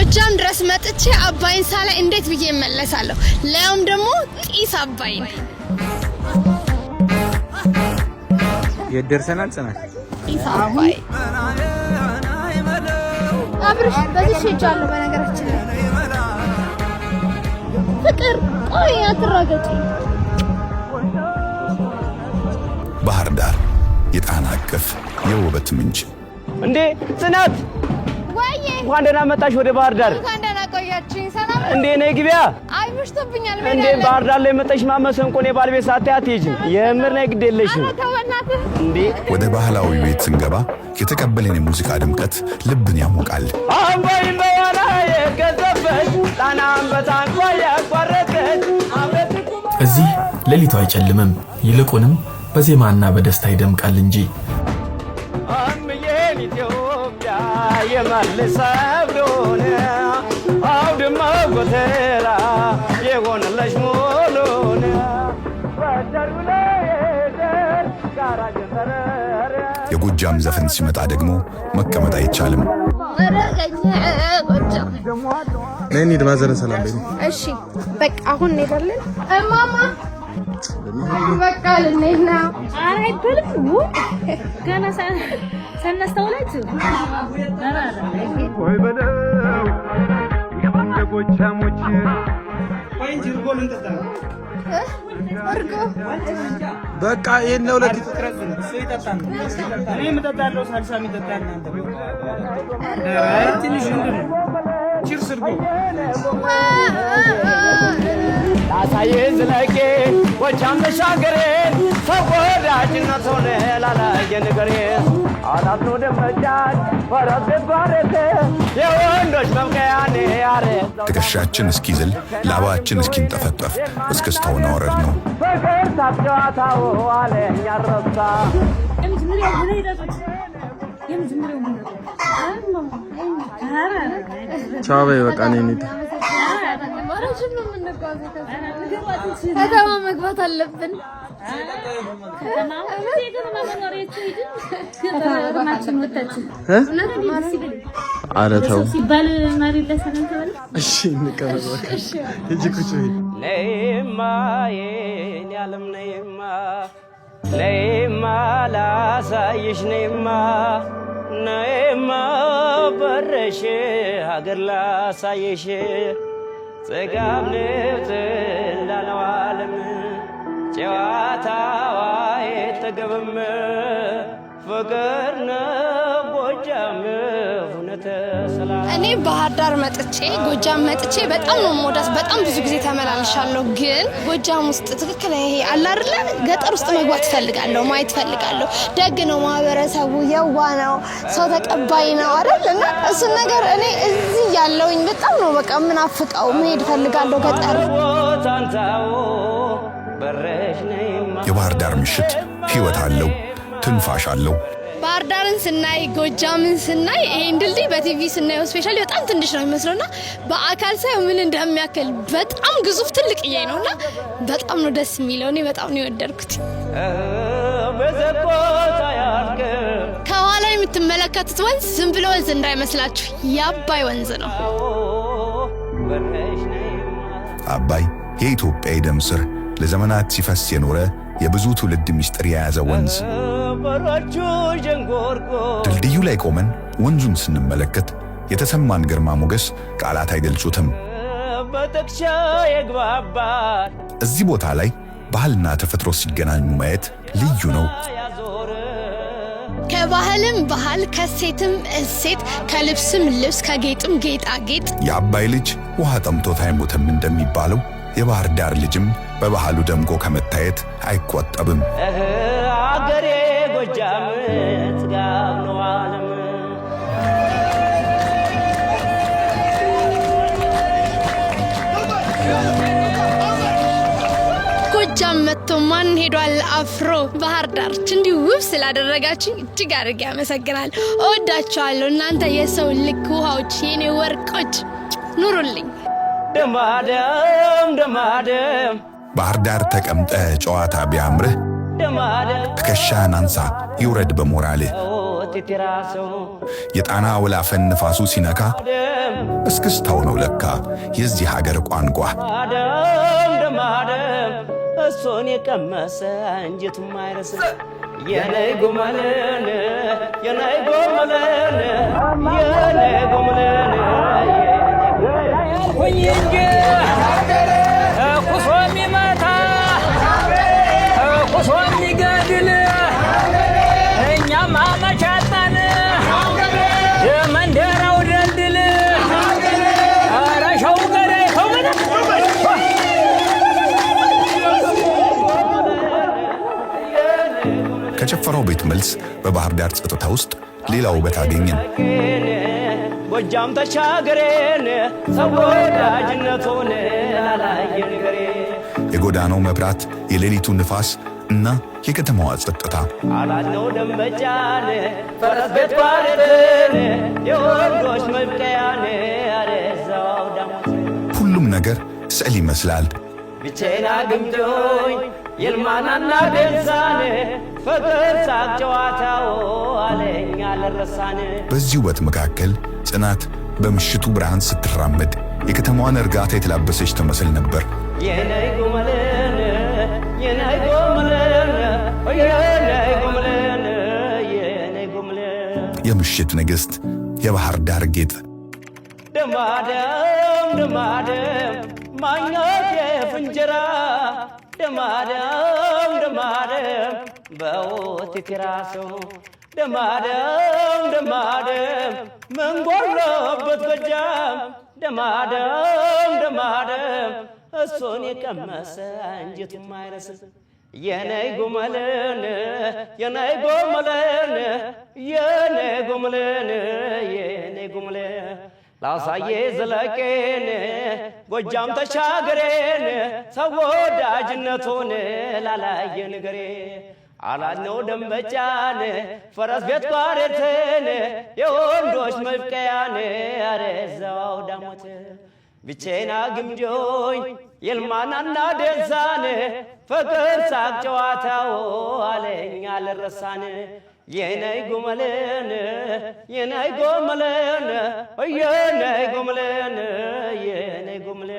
ጎጃም ድረስ መጥቼ አባይን ሳላይ እንዴት ብዬ እመለሳለሁ? ለያውም ደግሞ ጢስ አባይን። የት ደርሰናል ጽናት? ጢስ አባይ አብርሽ በዚህ ሄጃለሁ። በነገራችን ላይ ፍቅር ቆይ አትራገጪ። ባህር ዳር የጣና እቅፍ፣ የውበት ምንጭ። እንዴ ጽናት! ወይዬ! እንኳን ደህና መጣሽ ወደ ባህር ዳር። እንኳን ደህና ቆያችሁኝ። ሰላም ነው? እንዴ ነይ ግቢያ። አይ መሽቶብኛል። እንዴ ባህር ዳር ላይ መጣሽ መሰንቆን የባል ቤት ሳታይ አትሄጂም። የምር ነይ፣ ግድ የለሽም። ኧረ ተው በእናትህ። እንዴ። ወደ ባህላዊ ቤት ስንገባ የተቀበለን የሙዚቃ ድምቀት ልብን ያሞቃል። አባይን በዋና የገዘፈች፣ ጣናን በታንኳ ያቋረጠች። እዚህ ሌሊቱ አይጨልምም፣ ይልቁንም በዜማና በደስታ ይደምቃል እንጂ። እምዬን ኢትዮጵያ የመልሰብሎን አውድማ ጎተራ የሆነለሽ ሙሉን የጎጃም ዘፈን ሲመጣ ደግሞ መቀመጥ አይቻልም። ጎጃም። ነይ እንሂድ፣ ማዘርን ሰላም በይ። እሺ በቃ አሁን እንሄዳለን። እማማ በቃ ልንሄድ ነው። ኧረ አይባልም። ገና ሳናስተውላችሁ። ወይ በለው የጎጃሞች። እርጎ። በቃ ይሄን ለሁለት። እኔም እጠጣለሁ፣ ሳልሳም ይጠጣል። ትንሽ ምንድን ነው? Cheers እርጎ። ላሳይህ ዝለቄ ጎጃም ተሻገሬን ሰው ወዳጅነቱን ላላየ ንገሬን አጣጥሎ ደመጫት ፈረስ ቤት ባሬት የወንዶች መምከያኔ ያሬ። ትከሻችን እስኪዝል፣ ላባችን እስኪንጠፈጠፍ እስክስታውን አወረድ ነው። ፍቅር ሳቅ ጨዋታው አለኝ አረሳ። የመጀመሪያው ሆነ ይጠጡት። የመጀመሪያው ሆነ። ቻው በይ፣ በቃ ነይ እንሂድ። ረጅም ነው የምንጓዘው። ከተማ መግባት አለብን። ከተማችን ወጣችን ኧረ ተው። ሲባል ማሪላ ሰላም ተባለ። እሺ እንቀመጥ በቃ። ሂጂ ቁጭ በይ። ነይማ የኔ ዓለም፣ ነይማ፣ ነይማ ላሳይሽ፣ ነይማ፣ ነይማ በረሽ ሀገር ላሳይሽ። ጽጋብ ንብትና ነው ዓለም ጨዋታዋ አይጠገብም፣ ፍቅር ነው ጎጃም እውነተ ሰላም። እኔ ባህር ዳር መጥቼ ጎጃም መጥቼ በጣም ነው የምወዳት። በጣም ብዙ ጊዜ ተመላልሻለሁ። ግን ጎጃም ውስጥ ትክክል ይሄ አለ አይደለ ገጠር ውስጥ መግባት እፈልጋለሁ፣ ማየት እፈልጋለሁ። ደግ ነው ማህበረሰቡ፣ የዋህ ነው፣ ሰው ተቀባይ ነው አይደል? እና እሱን ነገር እኔ እዚህ ያለውኝ በጣም ነው በቃ የምናፍቀው። መሄድ እፈልጋለሁ ገጠር። ታንታው በረሽ ነይማ። የባህር ዳር ምሽት ሕይወት አለው፣ ትንፋሽ አለው። ባህር ዳርን ስናይ፣ ጎጃምን ስናይ፣ ይሄን ድልድይ በቲቪ ስናየው specially በጣም ትንሽ ነው የሚመስለውና በአካል ሳየው ምን እንደሚያክል በጣም ግዙፍ ትልቅዬ ነውና በጣም ነው ደስ የሚለው። እኔ በጣም ነው የወደድኩት። በዘቆታ ያልቅም። ከኋላ የምትመለከቱት ወንዝ ዝም ብሎ ወንዝ እንዳይመስላችሁ፣ የአባይ ወንዝ ነው። አባይ የኢትዮጵያ የደም ስር፣ ለዘመናት ሲፈስ የኖረ የብዙ ትውልድ ምስጢር የያዘ ወንዝ። በሮቹ ዠንጎርጎ። ድልድዩ ላይ ቆመን ወንዙን ስንመለከት የተሰማን ግርማ ሞገስ ቃላት አይገልጹትም። በጥቅሻ የግባባል። እዚህ ቦታ ላይ ባህልና ተፈጥሮ ሲገናኙ ማየት ልዩ ነው። ያዞር። ከባህልም ባህል፣ ከእሴትም እሴት፣ ከልብስም ልብስ፣ ከጌጥም ጌጣጌጥ። የአባይ ልጅ ውሃ ጠምቶት አይሞትም እንደሚባለው የባህር ዳር ልጅም በባህሉ ደምቆ ከመታየት አይቆጠብም። አገሬ ጎጃም ጥጋብ ነው ዓለም። ጎጃም መጥቶ ማን ሄዷል አፍሮ? ባህር ዳርች እንዲህ ውብ ስላደረጋችኝ እጅግ አድርጌ አመሰግናለሁ። እወዳችኋለሁ። እናንተ የሰው ልክ ውሃዎች፣ የኔ ወርቆች፣ ኑሩልኝ። ደማደም ደማደም። ባህር ዳር ተቀምጠህ ጨዋታ ቢያምርህ ደማደም። ትከሻህን አንሳ፣ ይውረድ በሞራልህ። በውትትራሰው የጣና ወላፈን ንፋሱ ሲነካ እስክስታው ነው ለካ የዚህ ሀገር ቋንቋ። ደም ደማደም እሱን የቀመሰ እንጀቱም አይረስም። የነይ ጉመልን የነይ ጉመልን የነይ ጉመልን ሁኝ እንጂ ተኩሶ የሚመታ ተኩሶ የሚገድል እኛማ መች አጣን የመንደራው ደልድል ኧረ ሸው ገዳይ ተው በለ። ከጭፈራው ቤት መልስ በባህር ዳር ጸጥታ ውስጥ ሌላ ውበት አገኘን። ጎጃም ተሻገሬን ሰው ወዳጅነቱን ላላየን ገሬ የጎዳናው መብራት፣ የሌሊቱ ንፋስ እና የከተማዋ ጸጥታ አላነው ደንበጫን ፈረስ ቤት ባረትን የወንዶች መብቀያን አረዛው ዳሞት ሁሉም ነገር ስዕል ይመስላል። ብቼና ግምጆኝ ይልማናና ደንሳን ፍቅር ሳቅ ጨዋታው አለኝ አልረሳን። በዚህ ውበት መካከል ጽናት በምሽቱ ብርሃን ስትራመድ የከተማዋን እርጋታ የተላበሰች ትመስል ነበር። የነይ ጉመልን የነይ ጉመልን የነይ ጉመልን የነይ ጉመልን የምሽት ንግሥት፣ የባህር ዳር ጌጥ። ደማደም ደማደም ማኛት የፍንጀራ ደማደም ደማደም በውትት ራሰው ደማደም ደማደም ምን ጎሎበት ጎጃም ደማደም ደማደም እሱን የቀመሰ እንጀቱም አይረስም። የነይ ጉመልን የነይ ጉመልን የነይ ጉመልን የነይ ጉመልን ላሳዬ ዘለቄን ጎጃም ተሻገሬን ሰው ወዳጅነቱን ላላየ ንገሬ አላነው ደንበጫን ፈረስ ቤት ቋሬትን የወንዶች መብቀያን አረዛው ዳሞት ብቼና ግምጆኝ ይልማናና ደንሳን ፍቅር ሳቅ ጨዋታው አለኝ አልረሳን የነይ ጉመልን የነይ ጉመልን የነይ ጉመልን የነይ ጉመልን።